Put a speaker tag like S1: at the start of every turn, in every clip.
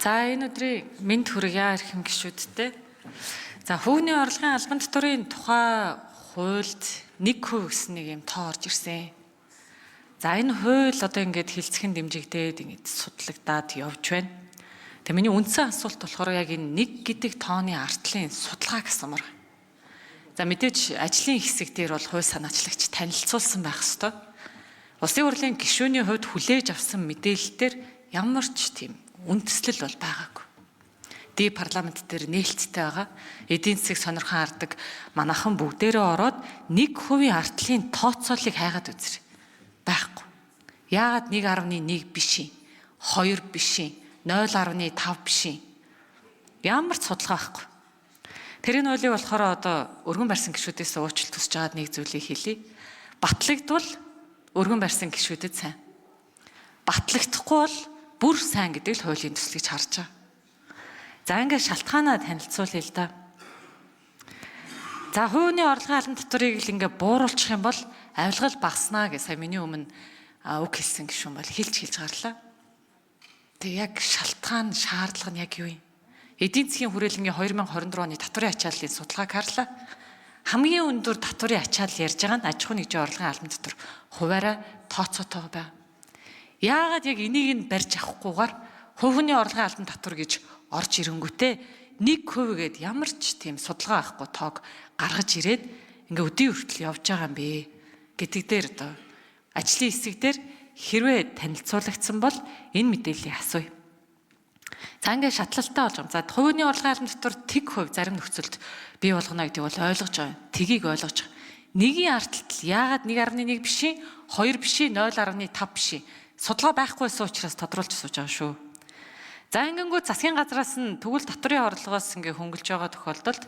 S1: За, энэ өдрийн мэнд хүргье, эрхэм гишүүдтэй. За, хүүний орлогын албан татварын тухай хуульд 1% гэсэн нэг юм тоо орж ирсэн. За, энэ хууль одоо ингээд хэлцхэн дэмжигдээд, ингээд судлагдаад явж байна. Тэгээ миний үндсэн асуулт болохоор яг энэ 1 гэдэг тооны артлын судалгааг асуумаар байна. За, мэдээж ажлын хэсэг дээр бол хууль санаачлагч танилцуулсан байх ёстой. Улсын хурлын гишүүний хувьд хүлээж авсан мэдээлэл дээр ямар ч тийм үндэслэл бол байгаагүй. Ди парламент дээр нээлттэй байгаа. Эдийн засаг сонирхон хардаг манайхан бүгдээрээ ороод 1% артлын тооцоолыг хайгаад үзэр. Байхгүй. Яагаад 1.1 биш юм? 2 биш юм? 0.5 биш юм? Ямар ч судалгаа байхгүй. Тэрийн хуулийг болохоор одоо өргөн барьсан гишүүдээс уучлалт хүсэж байгаад нэг зүйлийг хэлье. Батлагдвал өргөн барьсан гишүүдэд сайн. Батлагдахгүй бол бүр сайн гэдэг л хуулийн төсөл гэж харж байгаа. За, ингээд шалтгаанаа танилцуулъя л да. За, хувийн орлогын албан татварыг л ингээ бууруулчих юм бол авилгал багаснаа гэж сая миний өмнө үг хэлсэн гишүүн бол хэлж хэлж гарлаа. Тэг яг шалтгаан, шаардлага нь яг юу юм? Эдийн засгийн хүрээлэнгийн 2024 оны татварын ачааллын судалгааг харлаа. Хамгийн өндөр татварын ачаал ярьж байгаа нь аж ахуйн нэгжийн орлогын албан татвар хувиараа тооцоотой байна. Яагаад яг энийг нь барьж авахгүйгээр хувийн орлогын албан татвар гэж орж ирэнгүүтээ 1% гээд ямар ч тийм судалгаа авахгүй тоог гаргаж ирээд ингээ өдийн хүртэл явж байгаа юм бэ гэдэг дээр одоо ажлын хэсэг дээр хэрвээ танилцуулагдсан бол энэ мэдээллийг асууя. За, ингээ шатлалтай болж байгаа. За, хувийн орлогын албан татвар тэг хувь зарим нөхцөлд бий болгоно гэдгийг бол ойлгож байгаа. Тгийг ойлгож байгаа. Нэгийн артлалт яагаад 1.1 биш, 2 биш, 0.5 биш? Судалгаа байхгүйсэн учраас тодруулж сууж байгаа шүү. За, ингэнгүү засгийн газраас нь тэгвэл татварын орлогоос ингээ хөнгөлж байгаа тохиолдолд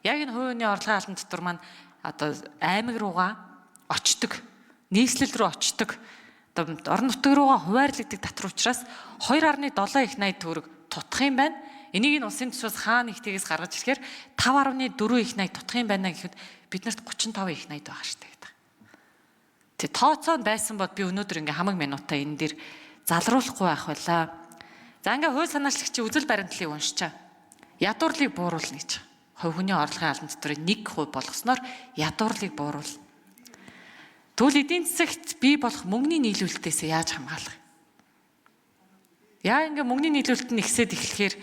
S1: яг энэ хувийн орлогын албан татвар маань одоо аймаг руугаа очдог, нийслэл рүү очдог, одоо орон нутаг руугаа хуваарлагддаг татвар учраас 2.7 их 80 төгрөг тутах юм байна. Энийг нь улсын төсвөөс хаа нэгтэйгээс гаргаж ирэхээр 5.4 их 80 тутах юм байна гэхэд биднэрт 35 их 80 байгаа шүү дээ гэдэг. Тэг тооцоо нь байсан бол би өнөөдөр ингээ хамаг минутаа энэ дээр залруулахгүй байх байлаа. За, ингээ хууль санаачлагчийн үзэл баримтлалыг уншичаа. Ядуурлыг бууруулна гэж. Хувь хүний орлогын албан татварыг 1% болгосноор ядуурлыг бууруулна. Тэгвэл эдийн засагт бий болох мөнгөний нийлүүлэлтээс яаж хамгаалах? Яа, ингээ мөнгөний нийлүүлэлт нь ихсээд эхлэхээр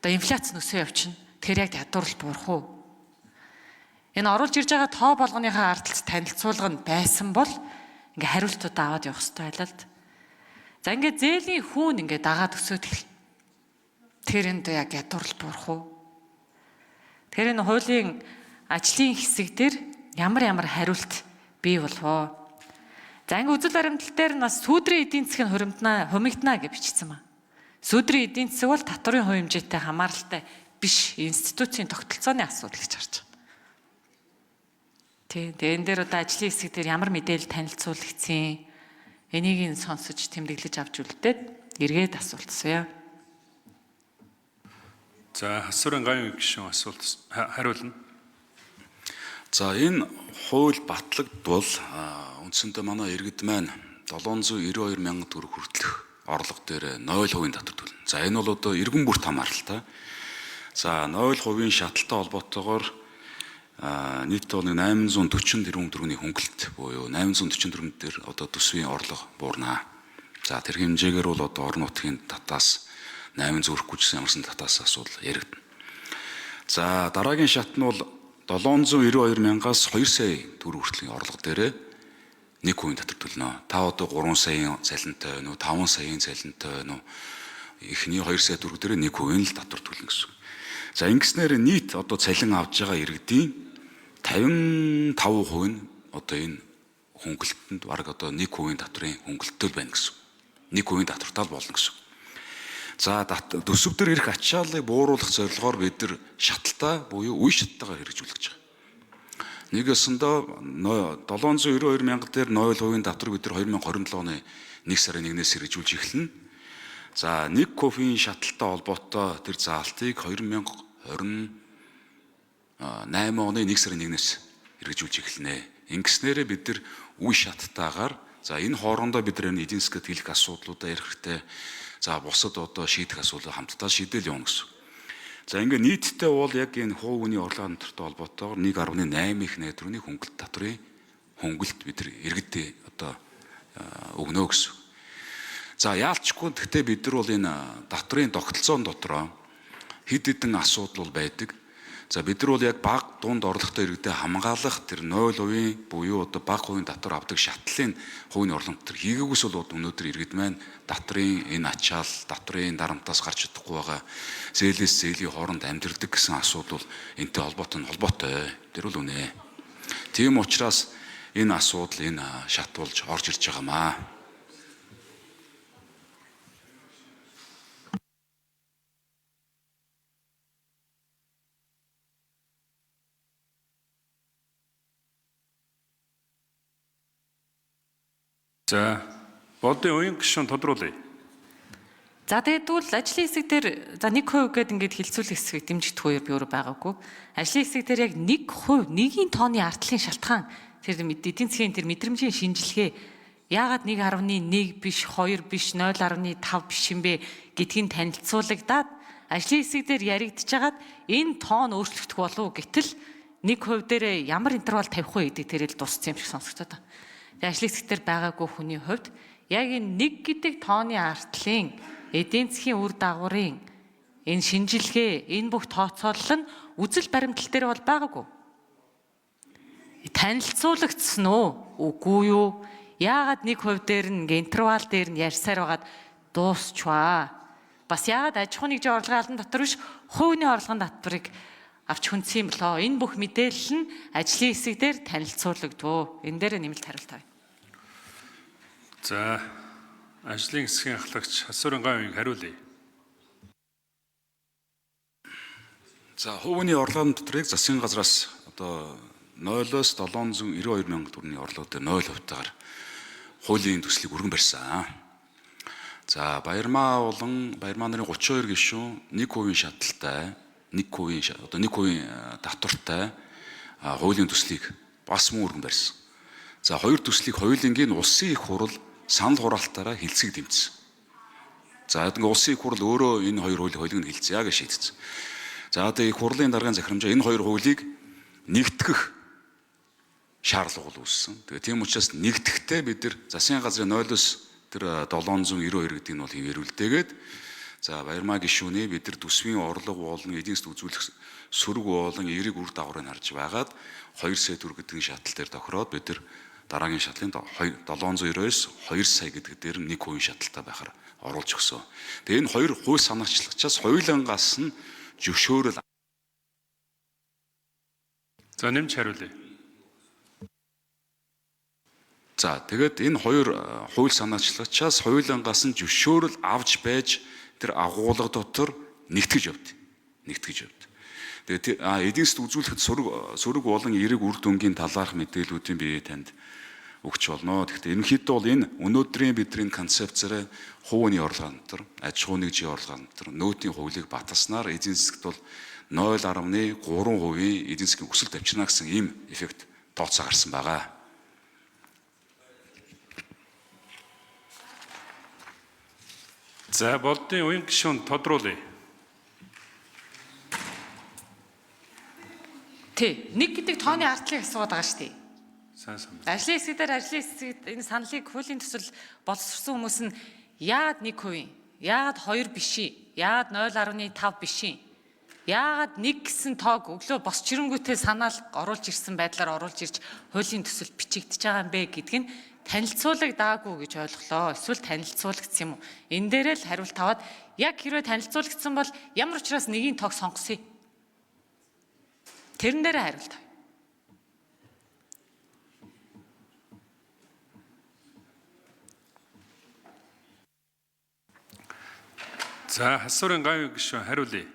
S1: одоо инфляц нөсөө явчихна. Тэгэхээр яг ядуурл буурах уу? Энэ оруулж ирж байгаа тоо болгоныхаа ардталт танилцуулга нь байсан бол ингээ хариултуудаа аваад явах хэрэгтэй байлаа л. За, ингээ зээлийн хүүн ингээ дагаад өсөөд эхэлнэ. Тэгэхээр энд яг ядуурл буурах уу? Тэгэхээр энэ хуулийн ажлын хэсэг дээр ямар ямар хариулт бий болов уу? За, ингээ үзэл баримтлал дээр нь бас сүүдрийн эдийн засаг нь хуримднаа, хумигднаа гэж бичсэн ба. Сүүдрийн эдийн засаг бол татварын хувь хэмжээтэй хамааралтай биш, институцийн тогтолцооны асуудал гэж харж байгаа. Тий. Тэгээ энэ дээр одоо ажлын хэсэг дээр ямар мэдээлэл танилцуулагдсан, энийг нь сонсож тэмдэглэж авч үлдээд эргээд асуулт асууя.
S2: За, Хасуурын гавьян гишүүн асуулт хариулна.
S3: За, энэ хууль батлагдвал үндсэндээ манай иргэд маань 792 мянган төгрөг хүртэлх орлого дээр 0% татвар төлнө. За, энэ бол одоо иргэн бүрт хамааралтай. За, 0% шаталтай холбоотойгоор нийт бол 840 тэрбум төгрөгийн хөнгөлт буюу 840 тэрбум дээр одоо төсвийн орлого буурнаа. За, тэр хэмжээгээр бол одоо орон нутгийн татаас 800 хүрэхгүй ч гэсэн ямарсан татаас асуудал яригдана. За, дараагийн шат нь бол 792 мянгаас 2 сая төгрөг хүртлийн орлого дээрээ 1% татвар төлнө. Та одоо 3 саяын цалинтай байна уу, 5 саяын цалинтай байна уу? Эхний 2 сая төгрөг дээрээ 1% л татвар төлнө гэсэн. За, ингэснээр нийт одоо цалин авж байгаа иргэдийн 55% нь одоо энэ хөнгөлөлтөнд бараг одоо 1% татварын хөнгөлөлттэй байна гэсэн. 1% татвартай л болно гэсэн. За, төсөв дээр ирэх ачааллыг бууруулах зорилгоор бид нар шаталтаа буюу үе шаттайгаар хэрэгжүүлэх гэж байгаа. Нэг ёсондоо 792 мянга дээр 0% татвар бид нар 2027 оны 1 сарын 1-ээс хэрэгжүүлж эхэлнэ. За, 1% шаталтай холбоотой тэр заалтыг 2028 оны 1 сарын 1-ээс хэрэгжүүлж эхэлнэ. Ингэснээрээ бид нар үе шаттайгаар, за, энэ хоорондоо бид нар эдийн засгад хэлэх асуудлуудаа ярих хэрэгтэй. За бусад одоо шийдэх асуудлыг хамтдаа шийдэл явна гэсэн. За ингээ нийтдээ бол яг энэ хувь хүний орлогын татвартай холбоотойгоор 1.8 их найдварны хөнгөлт татварын хөнгөлт бид нар иргэдээ одоо өгнө гэсэн. За яалчгүй гэхдээ бид нар бол энэ татварын тогтолцоон дотроо хэд хэдэн асуудал бол байдаг. За бид нар бол яг бага дунд орлоготой иргэдэд хамгаалах тэр 0% буюу одоо бага хувийн татвар авдаг шатлалын хувийн орлогын татвар хийгээгүйс бол өнөөдөр иргэд маань татварын энэ ачаал, татварын дарамтаас гарч чадахгүй байгаа зээлээс зээлийн хооронд амьдардаг гэсэн асуудал бол энэтэй холбоотой. Тэр бол үнэ. Тийм учраас энэ асуудал энэ шат болж орж ирж байгаамаа.
S2: За Болдын уян гишүүн тодруулъя.
S1: За тэгээд тэгвэл ажлын хэсэг дээр за 1% гээд ингээд хилцүүлэх хэсгийг дэмжигдэх үе би өөрөө байгаагүй. Ажлын хэсэг дээр яг 1% нэгийн тооны артлын шалтгаан тэр эдийн засгийн тэр мэдрэмжийн шинжилгээ яагаад 1.1 биш 2 биш 0.5 биш юм бэ гэдгийг танилцуулагдаад ажлын хэсэг дээр яригдчихагаад энэ тоон өөрчлөгдөх болов гэтэл 1% дээр ямар интервал тавих вэ гэдэг тэрэл дууссан юм шиг сонсогдоод байна. Тэгээд ажлын хэсэг дээр байгаагүй хүний хувьд яг энэ 1 гэдэг тооны артлын эдийн засгийн үр дагаврын энэ шинжилгээ, энэ бүх тооцоолол нь үзэл баримтлал дээр бол байгаагүй. Танилцуулагдсан уу? Үгүй юу? Яагаад 1% дээр нь ингээ интервал дээр нь ярьсаар байгаад дуусчваа? Бас яагаад аж ахуйн нэгжийн орлогын албан татвар биш, хувийн орлогын татварыг авч хүндсэн юм болоо? Энэ бүх мэдээлэл нь ажлын хэсэг дээр танилцуулагдвөө. Энэ дээр нэмэлт хариулт авъя.
S2: За ажлын хэсгийн ахлагч Хасуурын гавьяаг хариулъя.
S3: За хувийн орлогын татварыг засгийн газраас одоо 0-оос 792 мянган төгрөгийн орлого дээр 0%-тайгаар хуулийн төслийг өргөн барьсан. За Баярмаа болон Баярмаа нарын 32 гишүүн 1% шаталтай, 1% одоо 1% татвартай хуулийн төслийг бас мөн өргөн барьсан. За хоёр төслийг хоёулангийн улсын их хурал санал хураалтаараа хилцгийг дэмжсэн. За ингээ улсын их хурал өөрөө энэ хоёр хуулийг хоёуланг нь хилцье гэж шийдсэн. За одоо их хурлын даргын захирамжаа энэ хоёр хуулийг нэгтгэх шаардлага бол үүссэн. Тэгээ тийм учраас нэгтгэхдээ бид нар засгийн газрын 0-оос тэр 792 гэдэг нь бол хэвээрүүлдээгээд за Баярмаа гишүүний бид нар төсвийн орлого болон эдийн засгт үзүүлэх сөрөг болон эерэг үр дагаврыг харж байгаад 2 сая төгрөг гэдгийн шатал дээр тохироод бид нар дараагийн шатлалын 799-оос 2 сая гэдэг дээр нь 1% шаталтай байхаар оруулж өгсөн. Тэгээ энэ хоёр хууль санаачлагчаас хоёулангаас нь зөвшөөрөл.
S2: За нэмж хариулъя.
S3: За тэгээд энэ хоёр хууль санаачлагчаас хоёулангаас нь зөвшөөрөл авч байж тэр агуулга дотор нэгтгэж явд. Нэгтгэж явд. Тэгээд эдийн засгт үзүүлэхэд сөрөг болон эерэг үр дүнгийн талаарх мэдээллүүдийн би танд өгч болно. Тэгэхдээ ерөнхийдөө бол энэ өнөөдрийн бидний концепцээрээ хувийн орлогын дотор, аж ахуйн нэгжийн орлогын дотор нөөтийн хуулийг баталснаар эдийн засгт бол 0.3% эдийн засгийн өсөлт авчирна гэсэн ийм эффект тооцоо гарсан байгаа.
S2: За Болдын уян гишүүн тодруулъя.
S1: Тий, 1 гэдэг тооны артлыг асууад байгаа шүү дээ.
S2: Сайн санаа.
S1: Ажлын хэсэг дээр ажлын хэсэгт энэ саналыг хуулийн төсөл боловсрсон хүмүүс нь яагаад 1%, яагаад 2 биш, яагаад 0.5 биш, яагаад 1 гэсэн тоог өглөө босч ирэнгүүтээ санаал оруулж ирсэн байдлаар оруулж ирж хуулийн төсөл бичигдэж байгаа юм бэ гэдг нь танилцуулагдаагүй гэж ойлголоо. Эсвэл танилцуулагдсан юм уу? Энэ дээрээ л хариулт аваад яг хэрвээ танилцуулагдсан бол ямар учраас нэгийн тоог сонгосон юм? Тэрэн дээрээ хариулт авъя.
S2: За Хасуурын гавьяаг гишүүн хариулъя.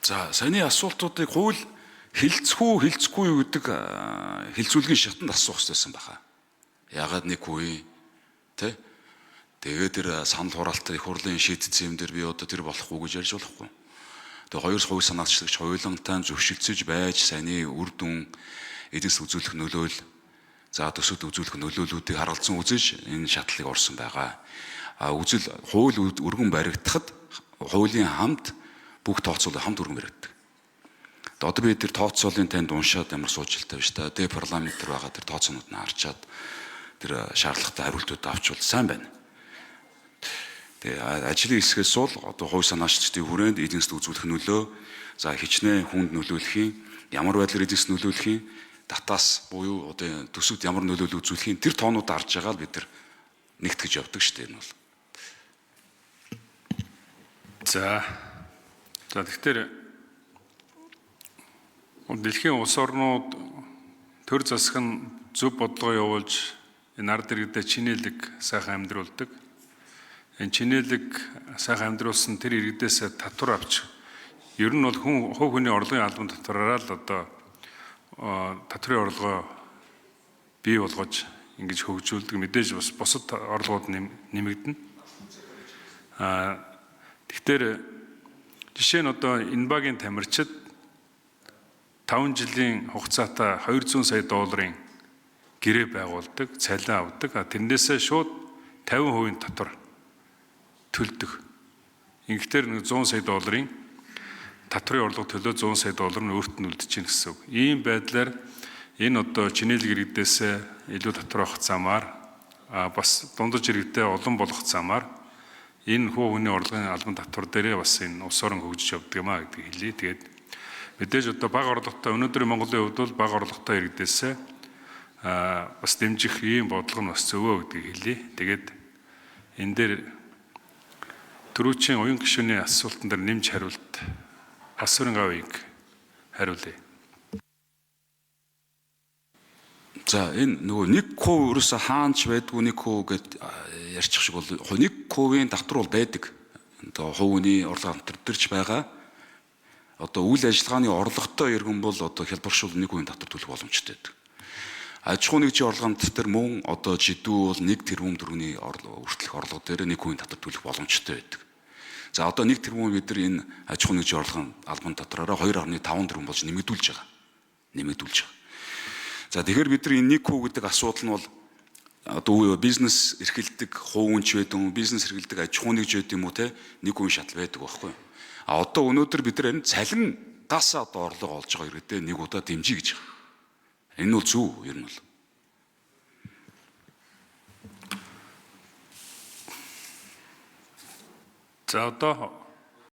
S3: За саяны асуултуудыг хууль хилцэх үү хилцэхгүй юу гэдэг хилцүүлгийн шатанд асуух хэрэгтэйсэн баха. Яагаад 1%, тэ? Тэгээд тэр санал хураалттай их хурлын шийдсэн юм дээр би одоо тэр болохгүй гэж ярьж болохгүй. Тэгээ хоёр хууль санаачлагч хоёулантай зөвшөлдсөж байж саяны үр дүн эдийн засаг үзүүлэх нөлөөл За төсөвд үзүүлэх нөлөөллүүдийг харгалзан үзэж энэ шатлалыг орсон байгаа. А үзэл хууль өргөн баригдахад хуулийн хамт бүх тооцоолол хамт өргөн баригддаг. Одоо би тэр тооцоолын танд уншаад ямар суужилттай биш та. Тэ парламентэр байгаа тэр тооцоонууд нь харчаад тэр шаардлагатай хариултууд авчвал сайн байна. Тэгээ ажлын хэсгээс бол одоо хувь санаачдын хүрээнд эдийн засгт үзүүлэх нөлөө, за хичнээн хүнд нөлөөлөх юм, ямар байдлаар эдийн засгт нөлөөлөх юм, татаас буюу одоо төсөвт ямар нөлөөлөл үзүүлэх юм, тэр тоонууд харж байгаа л бид нар нэгтгэж явдаг шүү дээ энэ бол.
S2: За. За тэгэхээр дэлхийн улс орнууд төр засаг нь зөв бодлого явуулж энэ ард иргэдэд чинээлэг сайхан амьдруулдаг. Энэ чинээлэг сайхан амьдруулсан тэр иргэдээс татвар авч ер нь бол хүн хувь хүний орлогын албан татвараараа л одоо татврын орлогоо бий болгож ингэж хөгжүүлдэг. Мэдээж бас бусад орлогууд нэмэгдэнэ. Тэгэхээр жишээ нь одоо энэ багийн тамирчид 5 жилийн хугацаатай 200 сая долларын гэрээ байгуулдаг, цалин авдаг. Тэрнээсээ шууд 50% татвар төлдөг. Ингэхдээ нэг 100 сая долларын татврын орлого төлөө 100 сая доллар нь өөрт нь үлдэж гин гэсэн үг. Ийм байдлаар энэ одоо чинээлэг иргэдээс илүү татвар авах замаар бас дундаж иргэдээ олон болгох замаар энэ хувь хүний орлогын албан татвар дээрээ бас энэ улс орон хөгжиж явдаг юм а гэдгийг хэлье. Тэгээд мэдээж одоо бага орлоготой өнөөдрийн Монголын хувьд бол бага орлоготой иргэдээс бас дэмжих ийм бодлого нь бас зөвөө гэдгийг хэлье. Тэгээд энэ дээр түрүүчийн уян гишүүний асуултан дээр нэмж хариулт Асуурын гавыг хариулъя.
S3: За энэ нөгөө 1% ерөөсө хаанч байдгүй 1% гэд ярьчих шиг бол 1%-ийн татвар бол байдаг. Одоо хувь хүний орлого татвар дээр ч байгаа. Одоо үйл ажиллагааны орлоготой иргэн бол одоо хялбаршуул 1% татвар төлөх боломжтой байдаг. Аж ахуйн нэгжийн орлогын татвар мөн одоо жидүү бол 1 тэрбум төгрөгийн хүртэлх орлого дээр 1% татвар төлөх боломжтой байдаг. За одоо 1 тэрбум бид нар энэ аж ахуйн нэгжийн орлогын албан татвараараа 2.5 тэрбум болж нэмэгдүүлж байгаа. Нэмэгдүүлж байгаа. За тэгэхээр бид нар энэ 1% гэдэг асуудал нь бол одоо бизнес эрхэлдэг хувь хүн ч байдаг юм, бизнес эрхэлдэг аж ахуйн нэгж байдаг юм уу те 1% шатал байдаг байхгүй юу? А одоо өнөөдөр бид нар энэ цалингаас одоо орлого олж байгаа иргэдээ нэг удаа дэмжиж гэж байгаа. Энэ бол зөв ер нь бол.
S2: За одоо